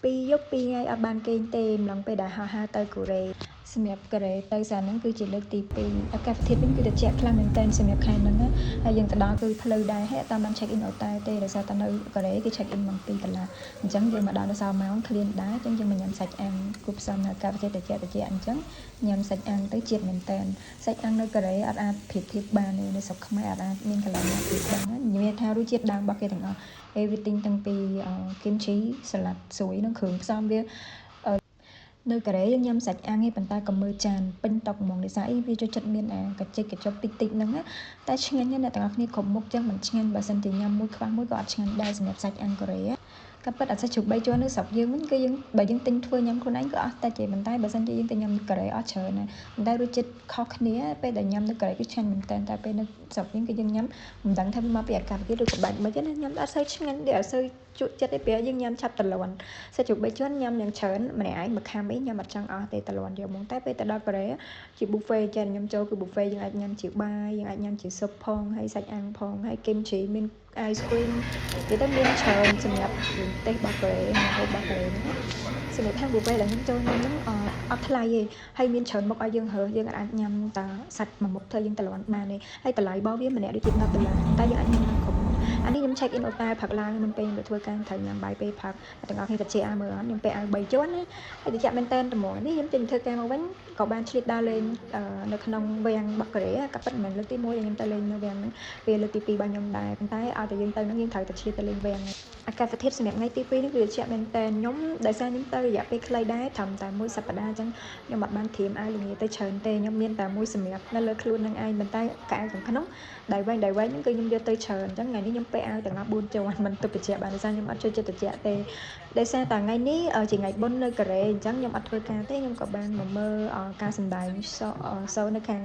2យប់2ថ្ងៃអត់បានគេងទេម្លងពេលដែលហោះហើរទៅកូរ៉េសម្រាប់កូរ៉េទៅសាហ្នឹងគឺជាលើកទី2អាកាសធាតុវិញគឺត្រជាក់ខ្លាំងមែនទែនសម្រាប់ខែហ្នឹងណាហើយយើងទៅដល់គឺភ្លឺដែរហើយអត់តាមបាន check in អូតែលទេដោយសារតែនៅកូរ៉េគេ check in ម៉ោង2កន្លះអញ្ចឹងយើងមកដល់នៅសល់ម៉ោងឃ្លានដែរអញ្ចឹងយើងមកញ៉ាំសាច់អាំងគួបផ្សំនៅអាកាសធាតុត្រជាក់ត្រជាក់អញ្ចឹងញ៉ាំសាច់អាំងទៅជាតិមែនទែនសាច់អាំងនៅកូរ៉េអត់អាចប្រៀបធៀបបានទេនៅស្រុកខ្មែរអត់អាចមានកន្លែងណាប្រៀបបានណានិយាយថារសជាតិដើមរបស់គេទាំងអស់ everything តាំងពីគីមជីសាឡាត់ស្រួយនិងគ្រឿងផ្សំវានៅកូរ៉េយើងញ៉ាំសាច់អាំងឯងប៉ុន្តែក៏មើលចានពេញតុហ្មងដោយសារអីវាចូលចិត្តមានអាកញ្ចិចកញ្ចុកតិចតិចហ្នឹងណាតែឆ្ងាញ់ណាស់អ្នកទាំងអស់គ្នាគ្រប់មុខចឹងមិនឆ្ងាញ់បើសិនជាញ៉ាំមួយខ្វះមួយក៏អត់ឆ្ងាញ់ដែរសម្រាប់សាច់អាំងកូរ៉េក៏ពិតអត់សាច់ជ្រូកបីជាន់នៅស្រុកយើងវិញគឺយើងបើយើងទិញធ្វើញ៉ាំខ្លួនឯងក៏អស់តិចទេប៉ុន្តែបើសិនជាយើងទៅញ៉ាំកូរ៉េអស់ច្រើនណាស់ប៉ុន្តែរសជាតិខុសគ្នាពេលដែលញ៉ាំនៅកូរ៉េគឺឆ្ងាញ់មែនតើតែពេលនៅស្រុកយើងគឺយើងញ៉ាំមិនដឹងថាមកពីអាកាសធាតុឬក៏បែបម៉េចណាញ៉ាំអត់សូវឆ្ងាញ់ទេអត់សូវជក់ចិត្តទេពេលយើងញ៉ាំឆាប់តលន់សាច់ជ្រូកបីជាន់ញ៉ាំយ៉ាងច្រើនម្នាក់ឯងមួយខាំអីញ៉ាំអត់ចង់អស់ទេតលន់យកហ្មងតែពេលទៅដល់កូរ៉េជា buffet ចាខ្ញុំចូលគឺ buffet យើងអាចញ៉ាំជាបាយយើងអាចញ៉ាំជាស៊ុបផងហើយសាច់អាំងផងហើយគីមជីមាន ice cream និយាយទៅមានច្រើនសម្រាប់គ្រឿងទេសរបស់កូរ៉េម្ហូបរបស់កូរ៉េហ្នឹងសម្រាប់ហាង buffet ដែលខ្ញុំចូលញ៉ាំហ្នឹងអត់ថ្លៃទេហើយមានច្រើនមុខឲ្យយើងរើសយើងអាចញ៉ាំតាសាច់មួយមុខធ្វើយើងត្រឡប់បានទេហើយតម្លៃរបស់វាម្នាក់ដូចជា10ដុល្លារតែយើងអាចញ៉ាំបានគ្រប់មុខអានេះខ្ញុំ check in អូតែលផឹកឡើងមុនពេលខ្ញុំទៅធ្វើការត្រូវញ៉ាំបាយពេលផឹកទាំងអស់គ្នាតិចមើលអត់ខ្ញុំពាក់អាវ3ជាន់ណាហើយតិចមែនតើត្មងនេះខ្ញុំចេញធ្វើការមកវិញក៏បានឆ្លៀតដើរលេងនៅក្នុងវាំងរបស់កូរ៉េក៏ពិតមិនមែនលើកទី1ដែលខ្ញុំទៅលេងនៅវាំងហ្នឹងពេលលើកទី2របស់ខ្ញុំដែរប៉ុន្តែឲ្យតែយើងទៅហ្នឹងយើងត្រូវតែឆ្លៀតទៅលេងវាំងអាកាសធាតុសម្រាប់ថ្ងៃទី2នេះគឺត្រជាក់មែនតើខ្ញុំដោយសារខ្ញុំទៅរយៈពេលខ្លីដែរត្រឹមតែមួយសប្តាហ៍អញ្ចឹងខ្ញុំអត់បានត្រៀមអាវលាទៅច្រើនទេខ្ញុំមានតែមួយសម្រាប់នៅលើខ្លួននឹងឯងប៉ុន្តែកៅអៅខាងក្នុងដៃវែងដៃវែងហ្នឹងគឺខ្ញុំយកទៅច្រើនអញ្ចឹងថ្ងៃនេះខ្ញុំពាក់អាវទាំងអស់4ជាន់មិនទៅបញ្ជាក់បានដោយសារខ្ញុំអត់ចូលចិត្តត្រជាក់ទេដោយសារតែថ្ងៃនេះជាថ្ងៃបុណ្យនៅកូរ៉េអញ្ចឹងខ្ញុំអត់ធ្វើការទេខ្ញុំក៏បានមកមើលការសម្ដែងសូនៅខាង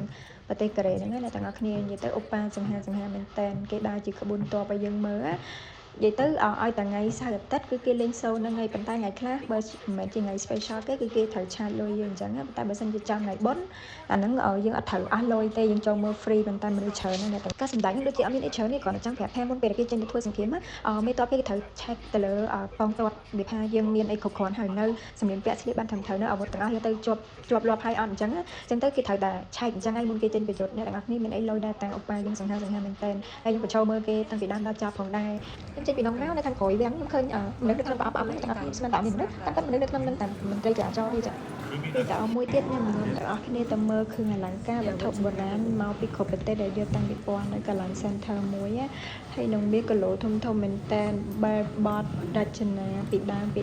ប្រទេសកូរ៉េហ្នឹងណាទាំងអស់គ្នានិយាយទៅឧបាសង្ហាសង្ហាមែនតែនគេដើរជាក្បួនទ័ពឲ្យយើងមើលនិយាយទៅឲ្យតែថ្ងៃសៅរ៍អាទិត្យគឺគេលេងសូវហ្នឹងហើយប៉ុន្តែថ្ងៃខ្លះបើមិនមែនជាថ្ងៃ special ទេគឺគេត្រូវឆាតលុយយើងអញ្ចឹងប៉ុន្តែបើសិនជាចំថ្ងៃបុណ្យអាហ្នឹងយើងអត់ត្រូវអស់លុយទេយើងចូលមើល free ប៉ុន្តែមនុស្សច្រើនណាស់តែការសម្ដែងដូចជាអត់មានអីច្រើនទេគ្រាន់តែចង់ប្រាប់ថាមុនពេលដែលគេចេញទៅធ្វើសង្គ្រាមមេតបគេត្រូវ check ទៅលើកងទ័ពវាថាយើងមានអីគ្រប់គ្រាន់ហើយនៅសម្លៀកពាក់ស្លៀកបានត្រឹមត្រូវនៅអាវុធទាំងអស់យកទៅជាប់ជាប់លាប់ហើយអត់អញ្ចឹងអញ្ចឹងទៅគេត្រូវតែឆែកអញ្ចឹងហើយមុនគេចេញប្រយុទ្ធអ្នកទាំងអស់គ្នាមានអីលុយដែរតាឧបាយើងសង្ហាសង្ហាមែនតើហើយយើងបញ្ចូលមើលគេតាំងពីដើមដល់ចប់ផងដែរខ្ញុំចេញពីនងមកនៅខាងក្រោយវាំងខ្ញុំឃើញមនុស្សនៅក្នុងប្រអប់ប្រអប់ហ្នឹងទាំងអស់គ្នាស្មានតែមានមនុស្សតាមពិតមនុស្សនៅក្នុងហ្នឹងតែមន្ត្រីចរាចរណ៍ទេចាវីដេអូមួយទៀតខ្ញុំនាំទាំងអស់គ្នាទៅមើលគ្រឿងអលង្ការវត្ថុបុរាណមកពីគ្រប់ប្រទេសដែលយកតាំងពិព័រណ៍នៅកន្លែង center មួយហើយនឹងមានគីឡូធំធំមែនតែនបែបបត់រចនាពីដើមពី